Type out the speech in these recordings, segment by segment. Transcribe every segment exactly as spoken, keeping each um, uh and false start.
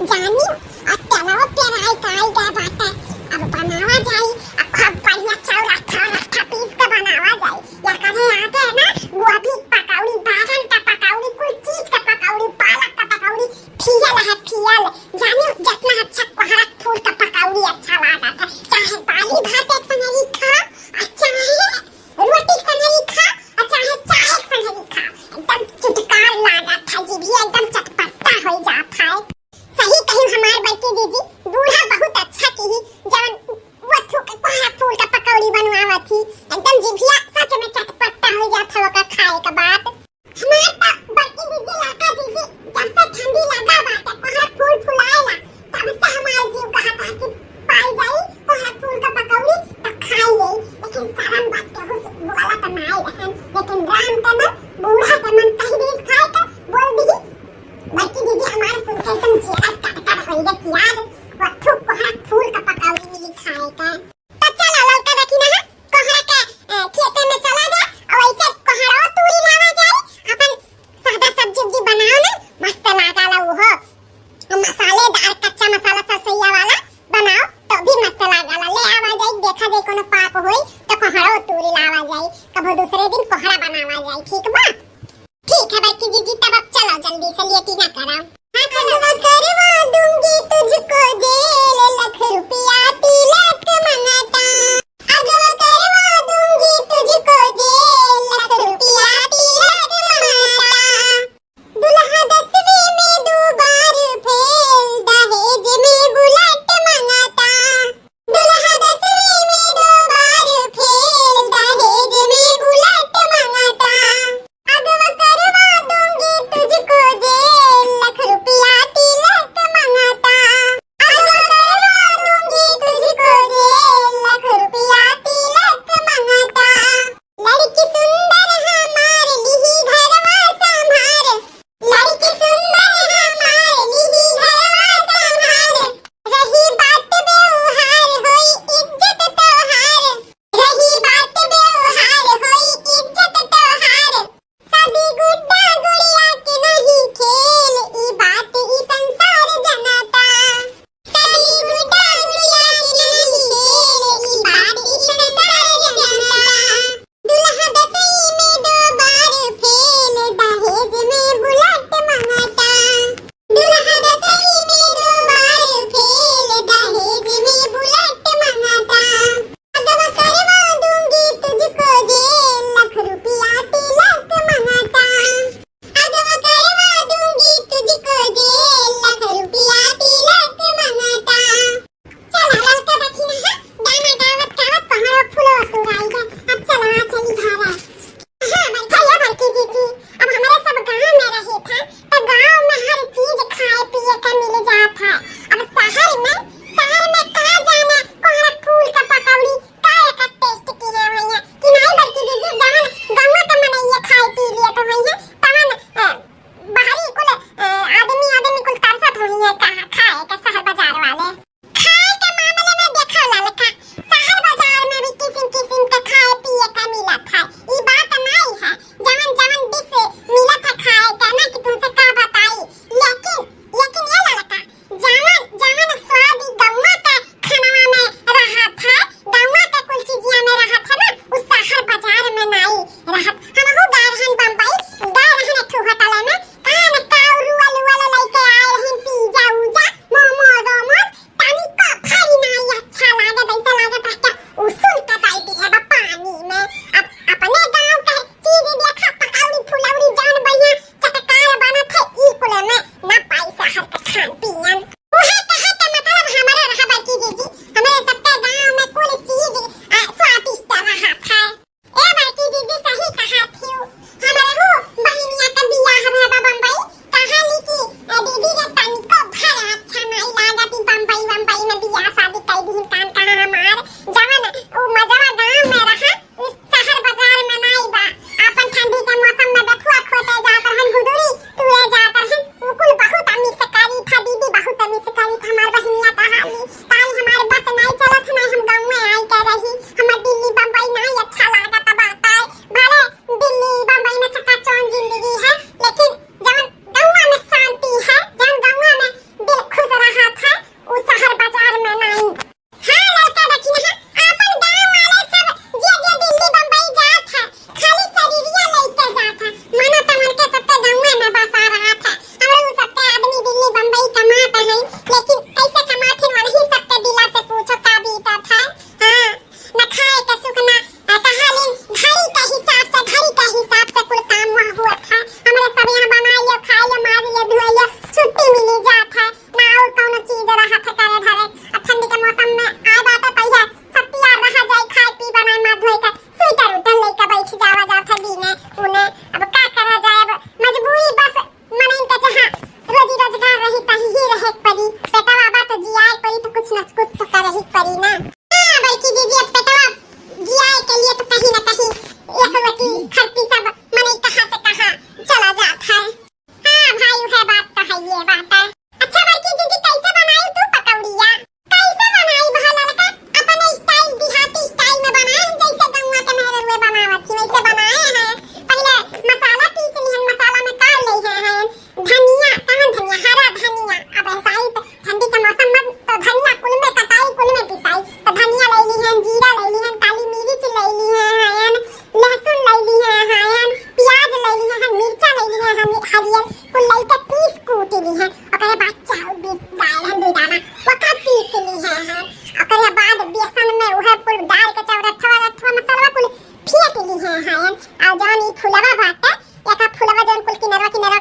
जानी, अब तलवा पेराई काई गए बाटे, अब बनावा जाई, अब खूब बढ़िया चौरठा, चौरठा पीस के बनावा जाई। या करे आगे ना, गोभी के पकौड़ी, बैगन के पकौड़ी, कुल चीज के पकौड़ी, पालक के पकौड़ी, खियल है खियल। जानी, जितना अच्छा कोहरा फूल के पकौड़ी अच्छा लागत है, चाहे दाली भात एक संगे खा, आ चाहे रोटी के संगे खा, आ चाहे चाय के संगे खा, एकदम चटकार लागत है, जीभिया एकदम चटपटा हो जात है। सही कही हमार बड़की जीजी, बूढ़ा बहुत अच्छा किही, जवन वो थू के कोहरा फूल का पकौड़ी बनवावत ही, एकदम जीभिया सच में चटपटा हो जात है ओकर खाए के बाद। हमार त बड़की जीजी, लड़का जीजी, जब से ठंडी लगा बाटे, कोहरा फूल फुलाएला, तब से हमार जीव कहता कि पाई जाई कोहरा फूल का पकौड़ी त खाई ले, लेकिन शरम बस केहू से बोला त नाई रहन, लेकिन राम के मन, बूढ़ा के मन कह दी खाए के, बोल दी। बड़की जीजी हमार सुन के एकदम जिया कटकट होई रे कि आज वो थू कोहरा फूल का पकौड़ी मिली खाए के। तो चलो ललका देखी ना, कोहरा के, अ, खेते में चला जा, और वैसे कोहरा तूरी लावा जाई, अपन सादा सब्जी उब्जी बनाओ ना, मस्त लागाला उहो। मसालेदार कच्चा मसाला सरसैया वाला बनाओ, तो भी मस्त लागाला। ले आवा जाई, देखा जाई कोनो पाप होई, तो कोहरा तूरी लावा जाई, कबो दूसरे दिन कोहरा बनावा जाई, ठीक बा? ठीक है बड़की जीजी, तब अब चलो जल्दी से लेटी ना करा। हाँ, चलो। करवा दूंगी तुझको जेल, लाख रुपया तिलक मंगाता। अगवा करवा दूंगी तुझको जेल, लाख रुपया तिलक मंगाता। दुल्हा दसवीं में दो बार फेल, दहेज में बुलेट मंगाता। दुल्हा दसवीं में दो बार फेल, दहेज में बुलेट मंगाता। अगवा करवा दूंगी तुझको जेल, लाख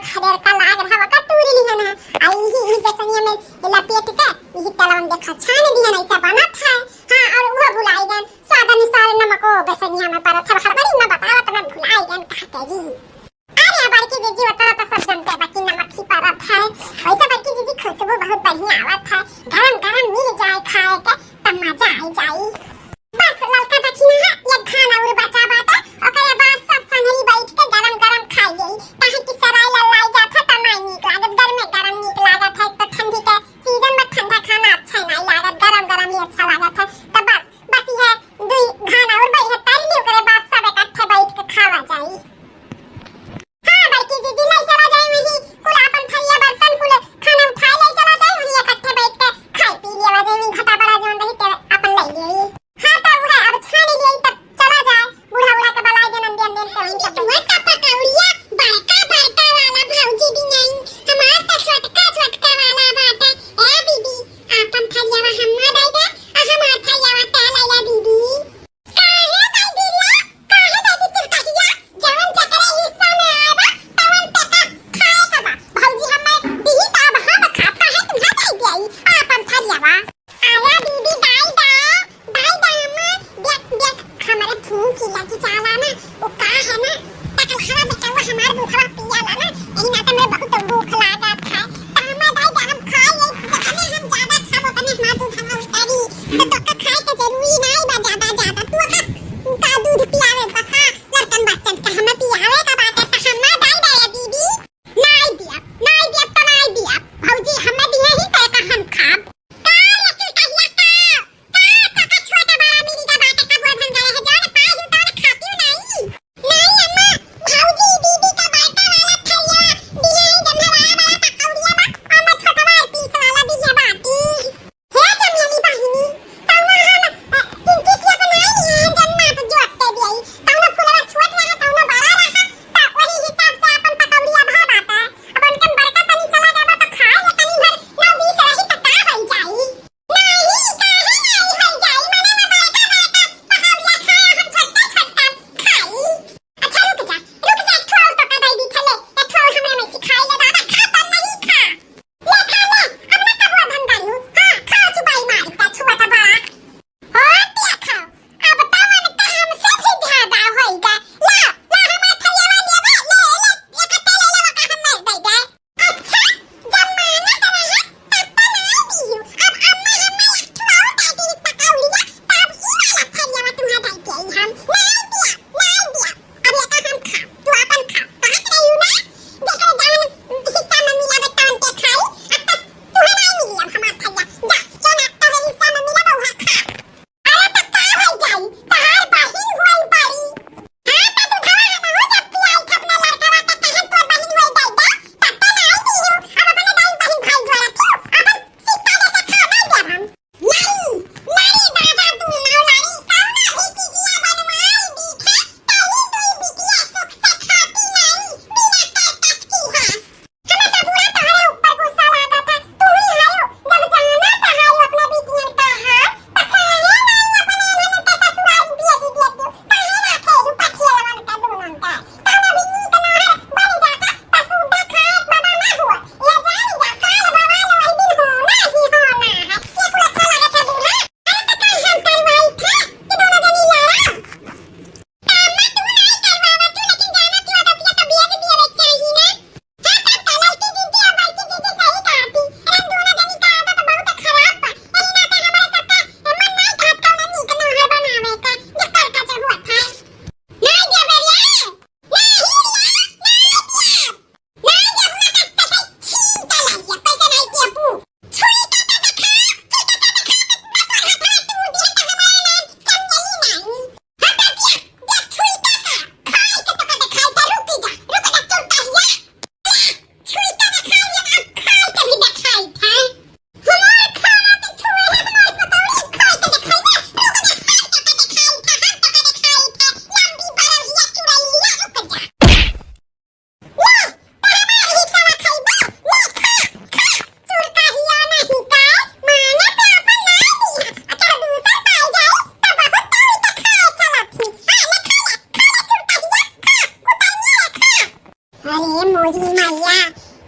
खदेर का लाग रहा वका तूरी लिहन है। आ इही, इही बेसनिया में लपेट के, इही तेलवन देखा छान दिहन, ऐसा बनत है। हाँ, और वो भुलाई गन, स्वाद अनुसार नमको बेसनिया में परत है। हड़बड़ी में बतावत में भुलाई गन, कहा के जी। अरे बड़की जीजी, उतना तो सब जनते बा कि नमक ही परत है। वैसे बड़की जीजी, खुशबू बहुत बढ़िया आवत है, गरम गरम मिल जाए खाए के, तब मजा आई जाई। बस ललका दखिना है, एक घान और बचा बाटे, ओकरे बाद सब संगरी बैठ के गरम गरम खाई जाई, काहे कि सराई लल्लाई जात है, तब नाई नीक लागत, गरमे गरम नीक लागत है। एक तो ठंडी के सीजन में ठंडा खाना अच्छा नाई लागत, गरम गरम ही अच्छा लागत है। तो बस, बस ये दुई घान और बैठ तरी ली, ओकरे बाद सब इकट्ठे बैठ के खावा जाई। हाँ बड़की जीजी, ले चला जाई वहीं, कुल आपन थरिया बर्तन कुल खाना उठाए ले चला जाई, वहीं इकट्ठे बैठ के खाई पी लिया जाई, वहीं घटा बड़ा जौन रही ते अपन ले लिया।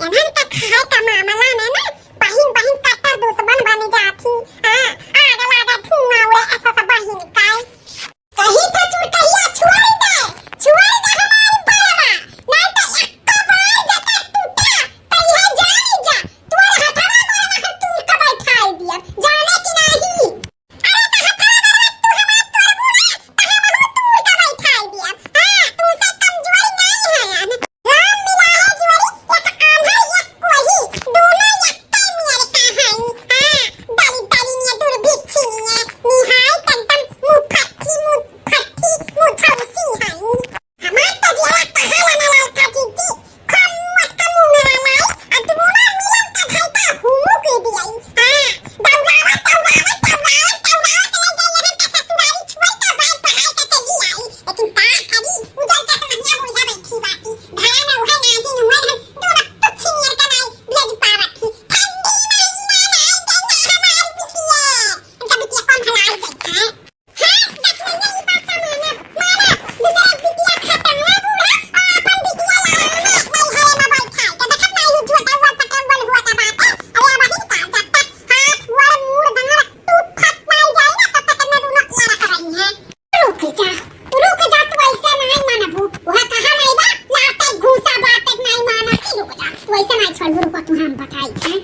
इन्हन के खाए का मामला में ना बहिन बहिन कट्टर दुश्मन बन जाती। हाँ, आग लागा धुआं उड़े ऐसा सब बहिन का। कहीं तो चुड़कहिया छोड़ दे, छोड़ दे हमारी बरवा, नहीं तो एक बार जब टूटा तो यह जान जा, तोर हथवा गोड़वा हम तूर के बैठाई दिया, जाने कि नहीं? अरे तो हथवा गोड़वा तू हमार तोड़बू ना, तो हम तूर के बैठाई दिया। हाँ, तुमसे कमजोर नहीं है हम। राम मिला है जोड़ी, एक आंधर एक कोही, दोनों एक मियर का है। हाँ, डाली डाली मिया दुर्भिक्षी मिया, निहाय एकदम मुफट्ठी मुफट्ठी मुझौसी है। हमार तो जिया कहा लाना लाल का जीजी, कम मत कम मेरा माई, आ दोनों मिलन का भाई का हुमू के दिया। हाँ, दौड़ावा, दौड़ावा, दौड़ावा, दौड़ावा, चले जाइए हम का ससुरारी छोड़ के बात पढ़ाई के चली आई। लेकिन का करी, उधर चश्मनिया बुढ़िया बैठी बाटी। भला न उहे नागिन हुए हम, दोनों कुछ नियर के नाई भेज पावत ही। ठंडी महीना नाई गई ना हमारी बिटिया। इनका बिटिया कौन भलाई जाता है? हाँ, दस महीने की बात का माना, माना। दूसरा बिटिया खतरनाक बूढ़ा, और अपन बिटिया लाल में, नहीं है ना बैठा। तो देखत नहीं हूँ, झोटा हुआ पटल बल हुआ का बात है। अरे अब अभी का, जब तक हाथ, गोड़, मूड़, डांड़ टूट फट नहीं जाए ना, तब तक इतना दोनों लड़त रही हैं। रुक जा, रुक जा, तू ऐसे नहीं मानबू। वह कहा नहीं बा, लाते घूसा बात नहीं माना थी, रुक जा, तू ऐसे नहीं छोड़बू, रुको, तू हम बताई हैं।